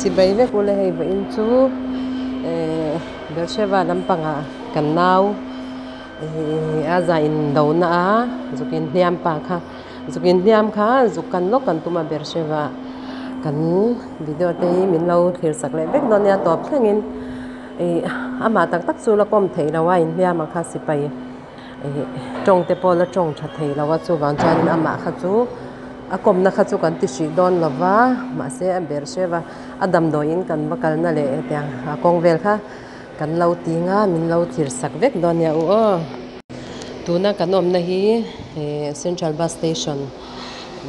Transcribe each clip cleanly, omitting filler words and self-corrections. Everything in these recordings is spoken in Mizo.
Chibai vek ule hei vawiin chu ehh Bersheva lampangah kan nau ehh a za in do na a zuk in hniam pa kha zuk in hniam kha zuk kan lawk kan tum a Bersheva kan video te hi min lo thlir sak leh vek dawn nia tawp thlengin ih amah tak tak chu la kawm theih loh a inhliam ang kha sipai ih tawng te pawh la tawng tha thei lo a chuvang chuanin amah kha chu a kawmna kha chu kan ti hrih dawn lo va mahse a ber hrep a a damdawiin kan va kalna leh hetiang a kawng vel kha kan lo ti nga min lo thlir sak vek dawn nia u aw. Tuna kan awmna hi ih central bus station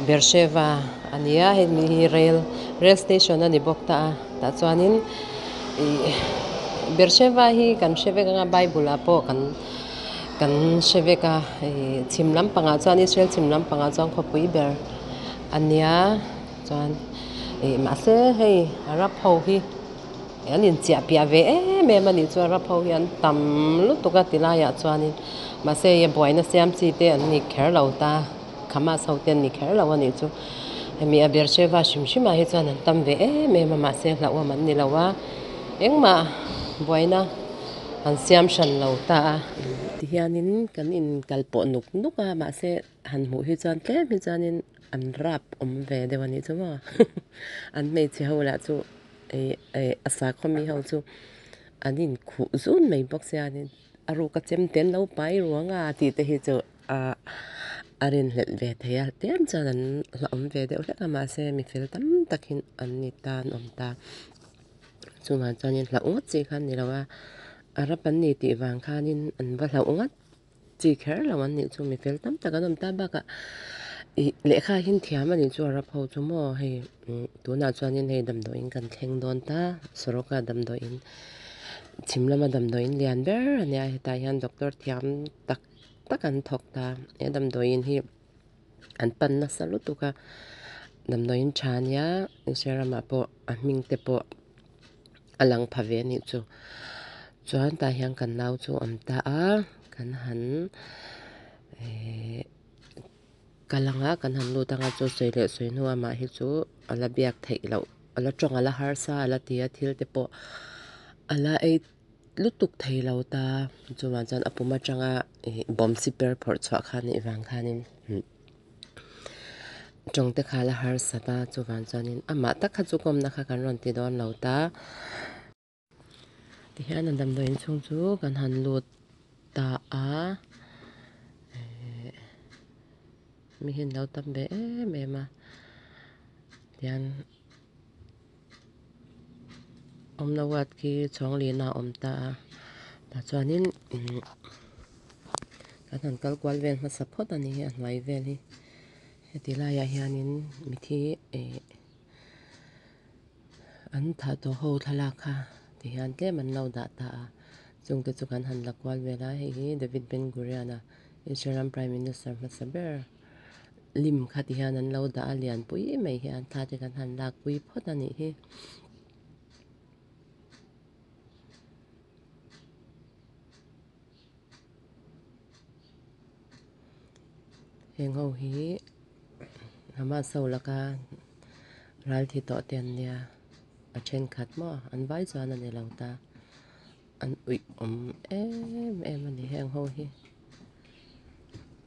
Beersheva a ni a hemi hi rail rail station a ni bawk ta a tah chuanin ih Beersheva hi kan hre vek anga bible ah pawh kan kan hre vek a ih chhim lampangah chuan Israel chhim lampangah chuan khawpui ber a nia chuan ih mahse hei Arab ho hi an inchiah piah ve em em a nih chuan Arab ho hi an tam lutuk a ti laiah chuanin mahse hei a buaina siam chi te an ni kher lo ta Hamas ho te an ni kher lo a nih chu hemi a Beersheva hrim hrim ah hi chuan an tam ve em em a mahse hlauhawm an ni lo a engmah buaina an siam hran lo ta a. Tihianin kan inkal pawh nuk nuk a mahse han hmuh hi chuan tlem hi chuanin an rap awm ve deuh a nih chu maw an hmeichhe ho lah chu ih eh a sakhaw mi ho chu an inkhuh zun mai bawk sia a ruk a chem te an lo pai ruang a tih te hi chu ah a rinhlelh ve thei a tlem chuan an hlauhawm ve deuh hlek a mahse mi fel tam takin an ni ta an awm ta chuvang chuanin hlauh ngawt chi kha a ni lo a Arab an ni tih vang khanin an va hlauh ngawt chi kher lo an nih chu mi fel tam tak an awm ta bakah ih lehkha hi thiam a nih chu Arab ho chu maw hei tunah chuanin hei damdawiin kan thleng dawn ta Soroka damdawiin chhim lama damdawiin lian ber a nia hetah hian doctor thiam tak tak an thawk ta he damdawiin hi an pan nasa lutuk a damdawiin tha a nia India ramah pawh a hming te pawh a lang pha ve a nih chu chuan tah hian kan nau chu a awm ta a kan han ehh kal ang a kan han lut ang a chu sawi leh sawi hnu amah hi chu a la biak theih loh a la tawng a la harsa a la ti a thil te pawh a la ei lutuk thei lo ta chuvang chuan a pum atanga ih bawm siper phawrh chhuah kha a nih vang khanin tawng te kha a la harsat a chuvang chuanin amah tak kha chu kawmna kha kan rawn ti dawn lo ta. Tihian a damdawi inchhung chu kan han lut ta a ehh mi hi an lo tam ve em em a tihian awmna ward khi chhawng lihna a awm ta a tah chuanin kan han kal kual vel hmasa phawt a ni hi a hnuai vel hi heti laiah hianin mithi ih an thah tawh ho thlalak kha tihian tlem an lo dah ta a chungte chu kan han la kual vel a hei hi David Ben Gurion a Israel ram Prime Minister hmasa ber. Lim kha ti hian an lo dah a lianpui mai hian thla te kan han lak pui phawt a nih hi. Heng ho hi Hamas ho laka ral thi tawh te an nia a thenkhat maw an vai chuan a ni lo ta an uih awm em em a ni heng ho hi.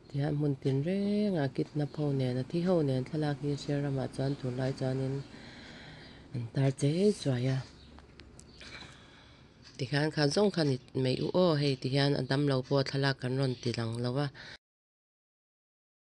Tihian hmun tin rengah kidnap ho nen a thi ho nen thlalak hi Israel ramah chuan tunlai chuanin an tar chei chuai a. Tikhian kha zawng kha ni mai u aw hei tihian a damlo pawh thlalak kan rawn ti lang lo a.